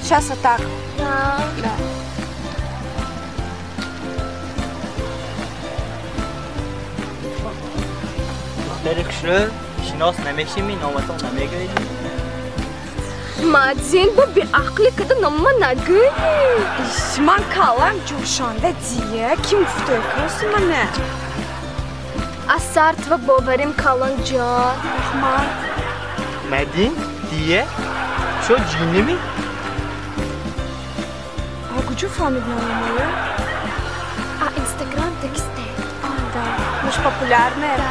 Сейчас вот так. Да. Да. Духтари хушрӯ, шинос намешими, номатон намегӯед? Мадин, бо беақлӣ када нома нагӯй. Иш, ман калам ҷӯшонда дия, ким гуфтои косу мана? Аз сартва боварим калон ҷон. Раҳмат. Мадин, дия, шо ҷинними? А куҷо фаҳмид номамоя? А Инстаграм дагисте. А, да. Мы ж популярные. Да.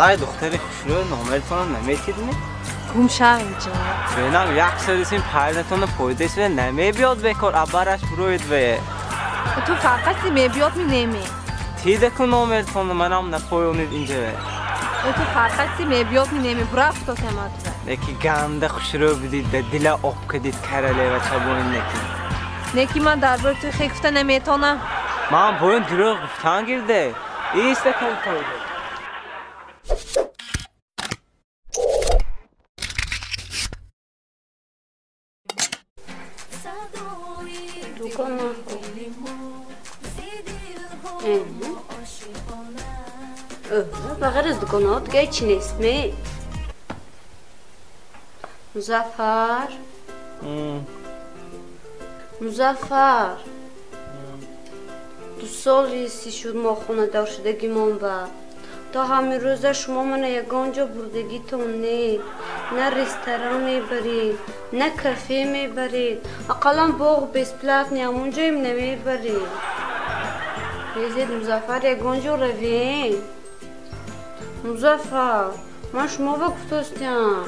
Халай духтари хушрӯ номертонро наметидми? Гум шав инҷо. Бенам як садисин пайдатонро пойдесве намебиёд бекор, абараш буроид ве. Ту фақат мебиёд ми неми. Тидаку номертонро манам напоёнид инҷа. Ту фақат мебиёд ми неми, бурафто тематва. Неки ганда хушрӯ бидид, да дила об кадид каралева чабоин неки. Неки ман дар бори ту хе гуфта наметонам. Ман боин дурӯғ гуфтан гирде. Иста калтойде. Ба ғайр аз дуконҳо дига ҳеҷ нест, ме? Музаффар? Музаффар, 2 соли си шуд мо хонадор шудагимон ба. То ҳамин рӯза шумо мана ягон ҷо бурдагитон не. На ресторан мебаред, на кафе мебаред, ақаллан боғ бесплатный ҳамон ҷоем намебаред. Резед Музаффар, ягон ҷо равем. Музаффар, ман шумова гуфтостям.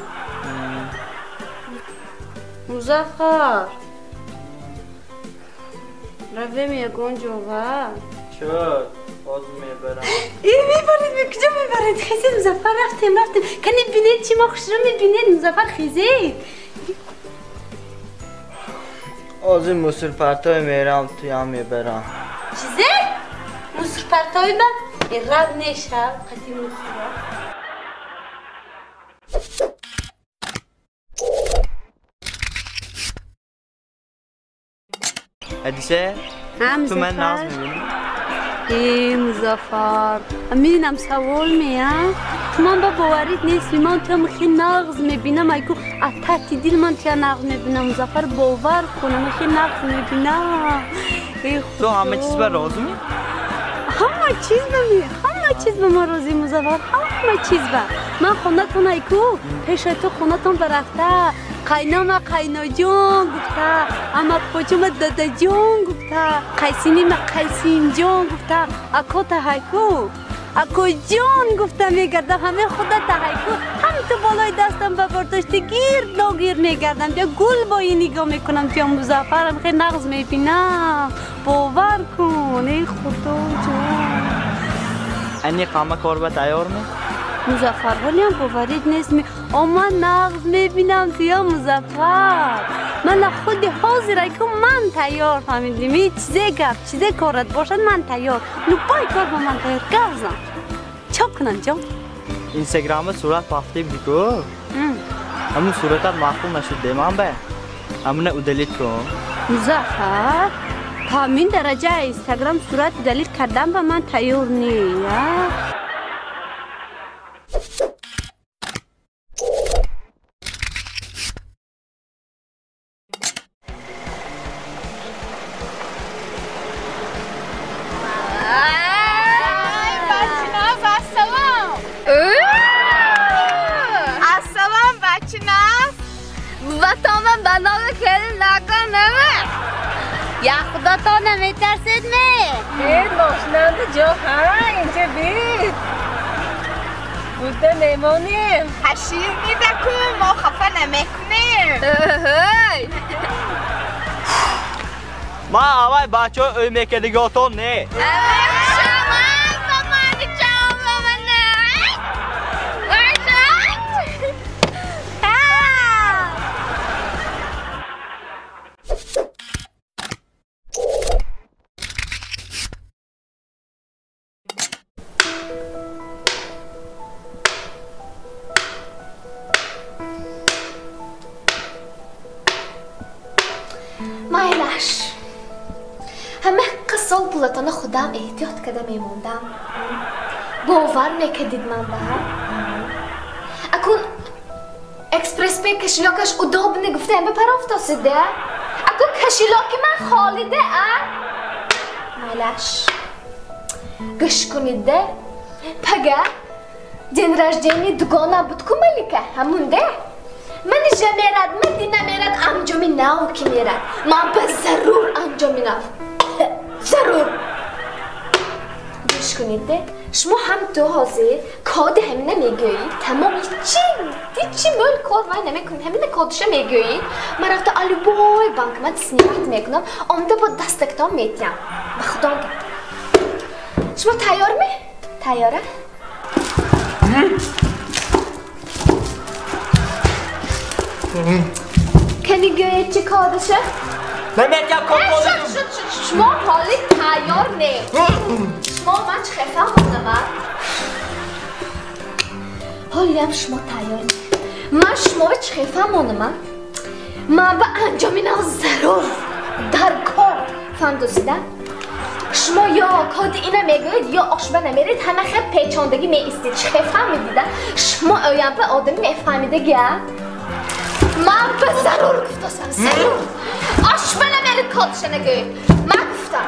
Музаффар, равем ягон ҷо ва? Чё? Ҳозир мебарам. Э, мебаред, куҷо мебаред? Хезед, Музаффар, рафтем, рафтем. Кани бинед, чӣ мо хушрӯ мебинед, Музаффар, хезед. Ҳозир мусирпартои мерам, туям мебарам. Чизе? Мусирпартои ба? Раб нешав, қати мусира. Ҳадисе, ту ман нағз мебинӣ? Э, Музаффар, аминам савол мея? Ту ман ба боварит нестӣ, ман туям хеле нағз мебинам, айку аз таҳти дил ман туя нағз мебинам, Музаффар, бовар кун, хеле нағз мебинам. Э, Ту ҳама чиз ба розимӣ? Ҳама чиз ба ми, ҳама чиз ба ман розӣ, Музаффар, ҳама чиз ба. Ман хонатон айку, пеши ту хонатон ба рафта, қайнома қайноҷон гуфта, амакпочума дадаҷон гуфта, қайсинима қайсинҷон гуфта, акота ҳайку, акоҷон гуфта мегардам, ҳамаи худата ҳайку, ҳам ту болои дастам ба бардошти гирд ногир мегардам, бия гул бои нигоҳ мекунам, туя Музаффарам хеле нағз мебинам. Бовар кун, эй Худоҷон. Ани ҳама кор ба тайёрми? Музаффар, ҳолиам боварит нест ми. О, ман нағз мебинам туя Музаффар. Ман худи ҳозир айку ман тайёр фаҳмидӣ. Ми чизе гап, чизе корат бошад ман тайёр. Любой кор ба ман тайёр. Гавзам. Чо кунам ҷон? Инстаграма сурат пафтӣ бику. Ҳамун суратат маъқул нашуд деман ба. Ҳамуна удалить кун. Музаффар, Ҳамин дараҷа Инстаграм сурат удалить кардан ба ман тайёр не. Я худато наметарсед ме? Бед мошинанда ҷо ҳа, инҷа бед. Буда мемонем. Ҳашир мидаку, мо хафа намекунем. Ман аввал бачаҳои ӯй мекардигиотон не. Майлаш. Ҳама қисол пулатона худам эҳтиёт карда мемондам. Бовар мекардид ман ба? Акун экспресспе кошелёкаш удобный гуфта ҳама парофтосида? Акун кошелёки ман холида, а? Майлаш. Гӯш кунида. Пага день рождения дугона буд ку Малика, ҳамунда? Ман ижа мерад, ман дина мерад, анҷоми нав ки мерад. Ман ба зарур анҷоми нав. Зарур. Гӯш кунед, шумо ҳам ту ҳозир коди ҳамина мегӯед, тамом ҳичи мӯл кор вай намекунед, ҳамина кодиша мегӯед. Ман рафта алюбой банкомат снимать мекунам, омда бо дастактон метиҳам. Ба худо гап. Шумо тайёр ме? Тайёра? Кани гӯед чӣ кодиша? Наметиҳам код кодиша. Шумо ҳоли тайёр не. Шумо ман чӣ хефам монама? Ҳолиам шумо тайёр не. Ман шуморо чӣ хефам монама? Ман ба анҷоми нав зарур дар кор фаҳмдозида? Шумо ё коди ина мегӯед, ё ошба намеред, ҳама хел печондагӣ меистед. Чӣ хефам медида? Шумо оям ба одами мефаҳмидагия? Ман ба зарур гуфтасам, зарур. Ошба намеред, кодиша нагӯед. Ман гуфтам.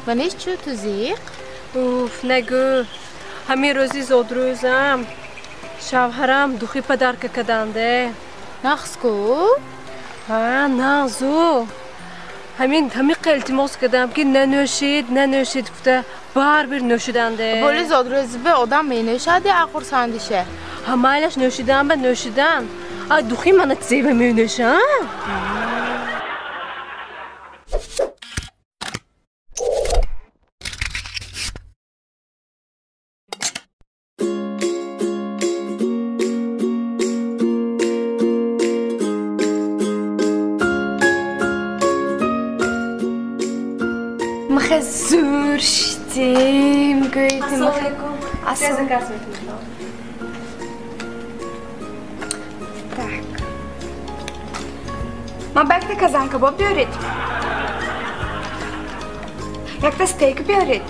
Ванеш чӯ ту зиқ? Уф, нагӯ. Ҳамин рӯзи зодрӯзам шавҳарам духи падарка каданде. Нағз ку? Ҳа, нағзу. Ҳамин ҳамиқа илтимос кардам ки нанӯшид, нанӯшид гуфта барбир нӯшиданде. Боли зодрӯзиба одам менӯшад я хурсандише? Ҳа, майлаш нӯшидан ба нӯшидан. А духи мана зеба менӯша? Зур шидем, гӯед. Ассалому алайкум. Заказ мекунам. Так. Ман ба якта казан-кабоб биёред. Якта стейк биёред.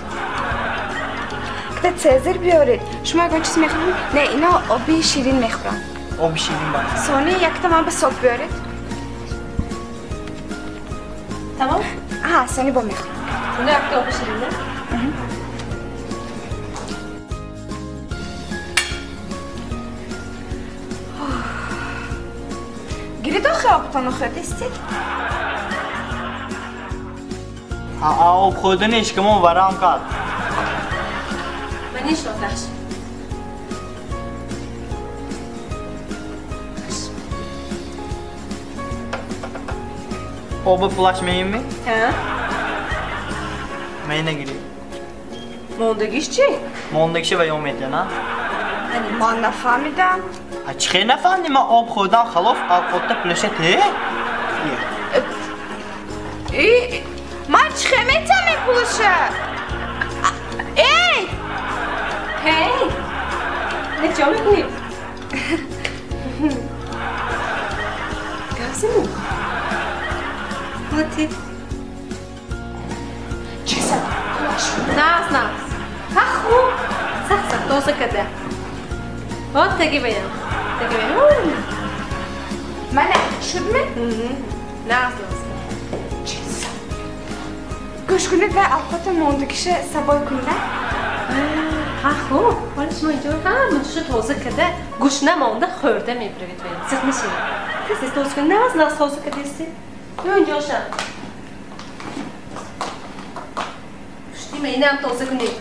Якта цезар биёред. Шумо ягон чиз мехӯред? Не, ино оби ширин мехӯрам. Оби ширин ба. Сони якта ман ба сок биёред. Тамом? Аҳа, сони бо мехӯрам. Сони якта оби ширин, не? Гирид охи обтону хӯрдистед? Об хӯрдани ишкамон варам кард. Маниш оташ. Оби пулаш меем? Ҳа. Ман нагирӣ. Мондагиш чӣ? Мондагиша ва ё метиҳан, а? Ман нафаҳмидам. А чӣ хел нафаҳмидӣ? Ман об хӯрдам, халос, овқотда пулаша те? Ман чӣ хел метиҳам ин пулаша? Эй! Ҳей, не чӣ мекунӣ? Гавзиму? Вот Чесад, пулаш. Нағз, нағз. Ха, хуб. Сахт сахт тоза када. Вот таги баям. Таги баям. Мана, шудми? Нағз, нағз. Чесад. Гӯш кунед ва авқоти мондагиша сабой кунда. Ха, хуб. Ҳоли шумо инҷо ҳама ҷоша тоза када, гӯшна монда хӯрда мебиравед баям. Зиқ нашинед. Тез тез тоза кунед. Нағз, нағз тоза кадасти. Ё инҷоша. Пушти майнаам тоза кунед.